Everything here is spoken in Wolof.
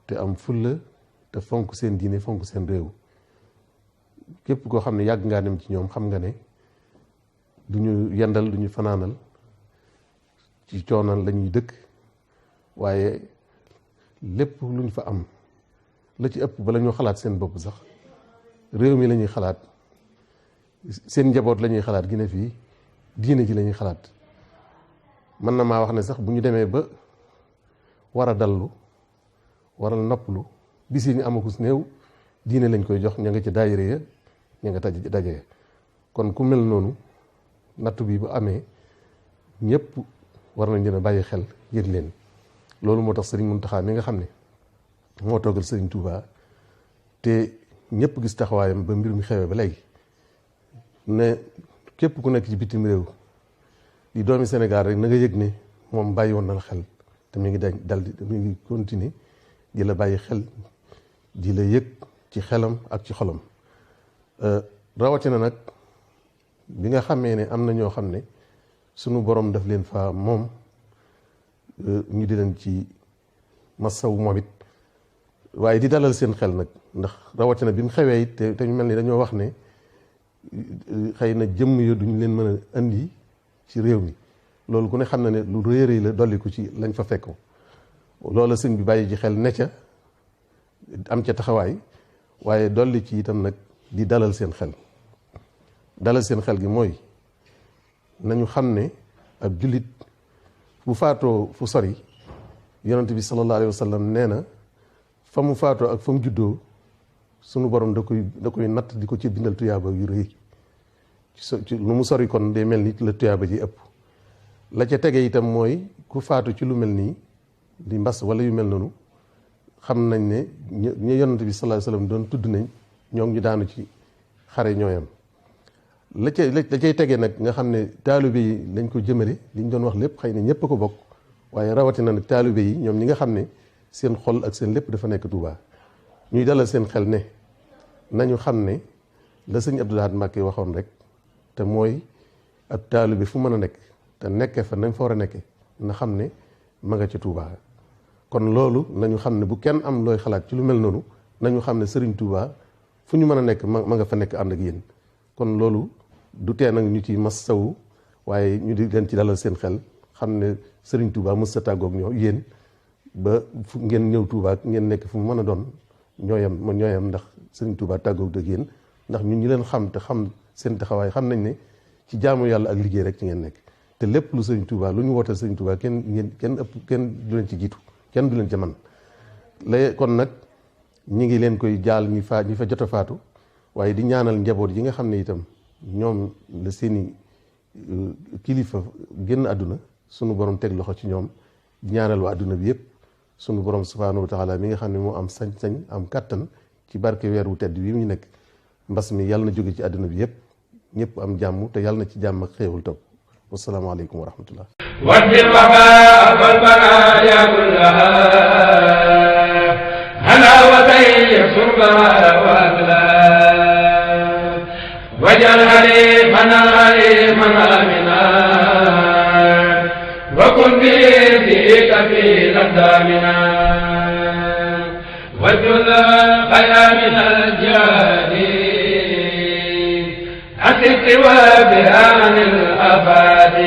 te am fulla te fonk seen diine fonk seen réew képp koo xam ne yàgg ngaa dem ci ñoom xam nga ne du ñu yendal du ñu fanaanal ci coonal la ñuy dëkk waaye lépp lu ñu fa am la ci ëpp bala ñoo xalaat seen bopp sax réew mi la ñuy xalaat seen njaboot la ñuy xalaat gi ne fii diine ji la ñuy xalaat mën na maa wax ne sax bu ñu demee ba war a dallu waral nopplu bis yi ñu amakus néew diine lañ koy jox ña nga ci daayira ya ña nga daje kon ku mel noonu nattu bi bu amee ñëpp war nañ leen a bàyyi xel yëg leen loolu moo tax Serigne Mountakha mi nga xam ne moo toogal Serigne Touba te ñëpp gis taxawaayam ba mbir mi xewee ba léegi ne képp ku nekk ci bitim réew di doomi Sénégal rek na nga yëg ne moom bàyyi woon na la xel te mi ngi dal mi ngi continuer di la bàyyi xel di la yëg ci xelam ak ci xolam rawatina nag bi nga xamee ne am na ñoo xam ne sunu borom daf leen fa moom ñu di leen ci masawu moom it waaye di dalal seen xel nag ndax rawatina bi mu xewee it te ñu mel ni dañoo wax ne xëy na jëmm yo duñu leen mën a indi ci réew mi loolu ku ne xam na ne lu rëy rëy la dolli ko ci lañ fa fekko loola sëñ bi bàyyi ji xel ne ca am ca taxawaay waaye dolli ci itam nag di dalal seen xel gi mooy nañu xam ne ab jullit bu faatoo fu sori yonent bi sallallahu alayhi wa sallam nee na fa mu faatoo ak fa mu juddoo sunu borom da koy natt di ko ci bindal tuyaaba yu rëy ci lu mu sori kon day mel ni la tuyaaba ji ëpp la ca tege itam mooy ku faatu ci lu mel nii di mbas wala yu mel noonu xam nañ ne ñu yonent bi sallallahu alayhi wa sallam doon tudd nañ ñoo ngi ñu daanu ci xare ñooyam la cay tege nag nga xam ne taalibe yi lañ ko jëmale li ñu doon wax lépp xëy na ñëpp a ko bokk waaye rawatina nag taalibe yi ñoom ñi nga xam ne seen xol ak seen lépp dafa nekk Tuubaa ñuy dalal seen xel ne nañu xam ne la sëñ Abdou Lahad Mbacké waxoon rek te mooy ab taalibe fu mën a nekk te nekke fa nañ fa war a nekke na xam ne ma nga ci Tuubaa kon loolu nañu xam ne bu kenn am looy xalaat ci lu mel noonu nañu xam ne Sëriñ Tuubaa fu ñu mën a nekk ma nga fa nekk ànd ak yéen kon loolu du tee nag ñu ci masawu waaye ñu di leen ci dalal seen xel xam ne Sëriñ Tuubaa mës sa tàggoog ñoo yéen ba fu ngeen ñëw Tuubaa ngeen nekk fu mu mën a doon ñooyam ndax Sëriñ Tuubaa tàggoog ak yéen ndax ñun ñi leen xam te xam seen taxawaay xam nañ ne ci jaamu yàlla ak liggéey rek ci ngeen nekk te lépp lu Sëriñ Tuubaa lu ñu wooteel Sëriñ Tuubaa kenn du leen ci jiitu kenn du leen ci man lay kon nag ñi ngi leen koy jaal ñi fa jot a faatu waaye di ñaanal njaboot yi nga xam ne itam ñoom la seeni kilifa génn àdduna sunu borom teg loxo ci ñoom di ñaanal waa àdduna bi yëpp sunu borom subhaanahu wa taala mi nga xam ne moo am sañ-sañ am kàttan ci barke weer wu tedd wi mu ñu nekk mbas mi yàlla na jóge ci àdduna bi yëpp ñëpp am jàmm te yàlla na ci jàmm ak xéewal topp wasalaamaaleykum wa rahmatullah wadil wabaa wal baraaya kullaha ala wa tayyib surbaha wa agla wajal halifana amina wa kun biyadika fi aqdamina wajul khayra min al-jadi أكتب بها عن الأباد